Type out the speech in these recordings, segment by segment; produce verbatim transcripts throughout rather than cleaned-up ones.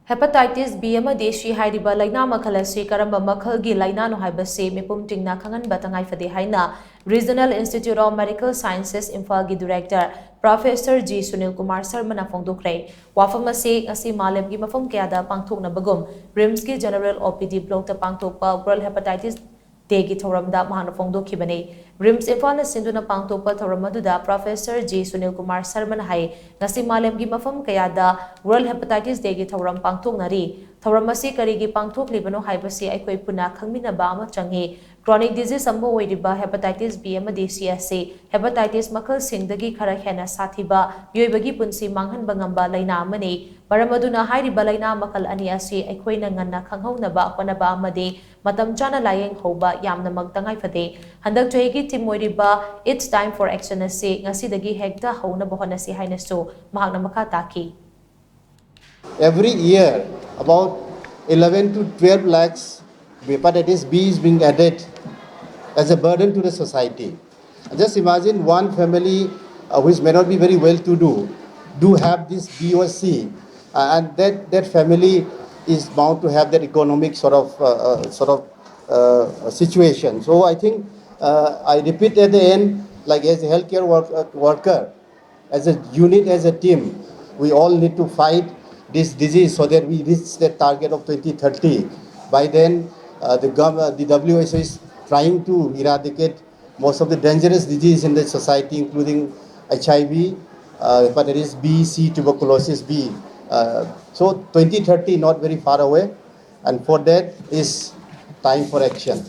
Hepatitis B ꯑꯃꯗꯤ C ꯍꯥꯏꯔꯤꯕ ꯂꯥꯏꯅꯥ ꯃꯈꯜ ꯑꯁꯤ ꯀꯔꯝꯕ ꯃꯈꯜꯒꯤ ꯂꯥꯏꯅꯥꯅꯣ ꯍꯥꯏꯕꯁꯤ ꯃꯤꯄꯨꯝ ꯇꯤꯡꯅ ꯈꯪꯍꯟꯕ ꯇꯉꯥꯏ ꯐꯗꯦ ꯍꯥꯏꯅ Regional Institute of Medical Sciences ꯏꯝꯐꯥꯜꯒꯤ Director Professor G Sunil Kumar ꯁꯔꯃꯅ ꯐꯣꯡꯗꯣꯛꯈ꯭ꯔꯦ꯫ ꯋꯥꯐꯝ ꯑꯁꯤ ꯉꯁꯤ ꯃꯥꯂꯦꯝꯒꯤ ꯃꯐꯝ ꯀꯌꯥꯗ ꯄꯥꯡꯊꯣꯛꯅꯕꯒꯨꯝ RIMSꯀꯤ General OPD blockꯇ ꯄꯥꯡꯊꯣꯛꯄ World Hepatitis Dayꯒꯤ ꯊꯧꯔꯝꯗ ꯃꯍꯥꯛꯅ ꯐꯣꯡꯗꯣꯛꯈꯤꯕꯅꯤ꯫ RIMS ꯏꯝꯐꯥꯜꯅ ꯁꯤꯟꯗꯨꯅ ꯄꯥꯡꯊꯣꯛꯄ ꯊꯧꯔꯝ ꯑꯗꯨꯗ Professor G ꯁꯨꯅꯤꯜ ꯀꯨꯃꯥꯔ ꯁꯔꯃꯅ ꯍꯥꯏ, ꯉꯁꯤ ꯃꯥꯂꯦꯝꯒꯤ ꯃꯐꯝ ꯀꯌꯥꯗ World Hepatitis Dayꯒꯤ ꯊꯧꯔꯝ ꯄꯥꯡꯊꯣꯛꯅꯔꯤ꯫ ꯊꯧꯔꯝ ꯑꯁꯤ ꯀꯔꯤꯒꯤ ꯄꯥꯡꯊꯣꯛꯂꯤꯕꯅꯣ ꯍꯥꯏꯕꯁꯤ ꯑꯩꯈꯣꯏ ꯄꯨꯟꯅ ꯈꯪꯃꯤꯟꯅꯕ ꯑꯃ ꯆꯪꯏ꯫ Chronic disease ꯑꯃ ꯑꯣꯏꯔꯤꯕ Hepatitis B ꯑꯃꯗꯤ C ꯑꯁꯤ Hepatitis ꯃꯈꯜꯁꯤꯡꯗꯒꯤ ꯈꯔ ꯍꯦꯟꯅ ꯁꯥꯊꯤꯕ, ꯃꯤꯑꯣꯏꯕꯒꯤ ꯄꯨꯟꯁꯤ ꯃꯥꯡꯍꯟꯕ ꯉꯝꯕ ꯂꯥꯏꯅꯥ ꯑꯃꯅꯤ꯫ ꯃꯔꯝ ꯑꯗꯨꯅ ꯍꯥꯏꯔꯤꯕ ꯂꯥꯏꯅꯥ ꯃꯈꯜ ꯑꯅꯤ ꯑꯁꯤ ꯑꯩꯈꯣꯏꯅ ꯉꯟꯅ ꯈꯪꯍꯧꯅꯕ ꯍꯣꯠꯅꯕ ꯑꯃꯗꯤ ꯃꯇꯝ ꯆꯥꯅ ꯂꯥꯌꯦꯡ ꯍꯧꯕ ꯌꯥꯝꯅꯃꯛ ꯇꯉꯥꯏ ꯐꯗꯦ꯫ ꯍꯟꯗꯛ ꯆꯍꯤꯒꯤ theme ꯑꯣꯏꯔꯤꯕ It's Time for Action ꯑꯁꯤ ꯉꯁꯤꯗꯒꯤ ꯍꯦꯛꯇ ꯍꯧꯅꯕ ꯍꯣꯠꯅꯁꯤ ꯍꯥꯏꯅꯁꯨ ꯃꯍꯥꯛꯅ ꯃꯈꯥ ꯇꯥꯈꯤ꯫ Every year, about eleven to twelve lakhs hepatitis B is being added as a burden to the society. Just imagine one family uh, which may not be very well to do, do have this B or C, uh, and that, that family is bound to have that economic sort of uh, uh, sort of uh, situation. So I think uh, I repeat at the end, like as a healthcare work, uh, worker, as a unit, as a team, we all need to fight this disease so that we reach that target of twenty thirty. By then, uh, the, gov- uh, the W H O is trying to eradicate most of the dangerous diseases in the society, including H I V, uh, hepatitis B, C, tuberculosis B. Uh, so twenty thirty, not very far away, and for that is time for action.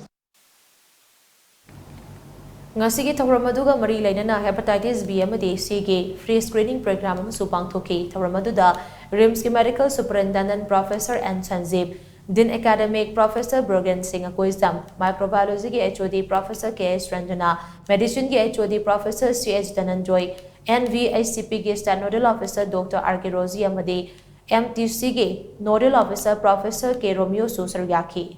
ꯉꯁꯤꯒꯤ ꯊꯧꯔꯝ ꯑꯗꯨꯒ ꯃꯔꯤ ꯂꯩꯅꯅ Hepatitis B ꯑꯃꯗꯤ Cꯒꯤ free screening program ꯑꯃꯁꯨ ꯄꯥꯡꯊꯣꯛꯈꯤ꯫ ꯊꯧꯔꯝ ꯑꯗꯨꯗ RIMSꯀꯤ Medical Superintendent Professor N ꯁꯟꯖꯤꯞ, Dean Academic Professor Brogen Singh Akoijam, Microbiologyꯒꯤ H O D Professor K S Ranjana, Medicineꯒꯤ H O D Professor C H Dhananjoy, NVHCPꯒꯤ State Nodal Officer Doctor R K Roji ꯑꯃꯗꯤ MTCꯒꯤ Nodal Officer Professor K ꯔꯣꯃꯤꯌꯣꯁꯨ ꯁꯔꯨꯛ ꯌꯥꯈꯤ꯫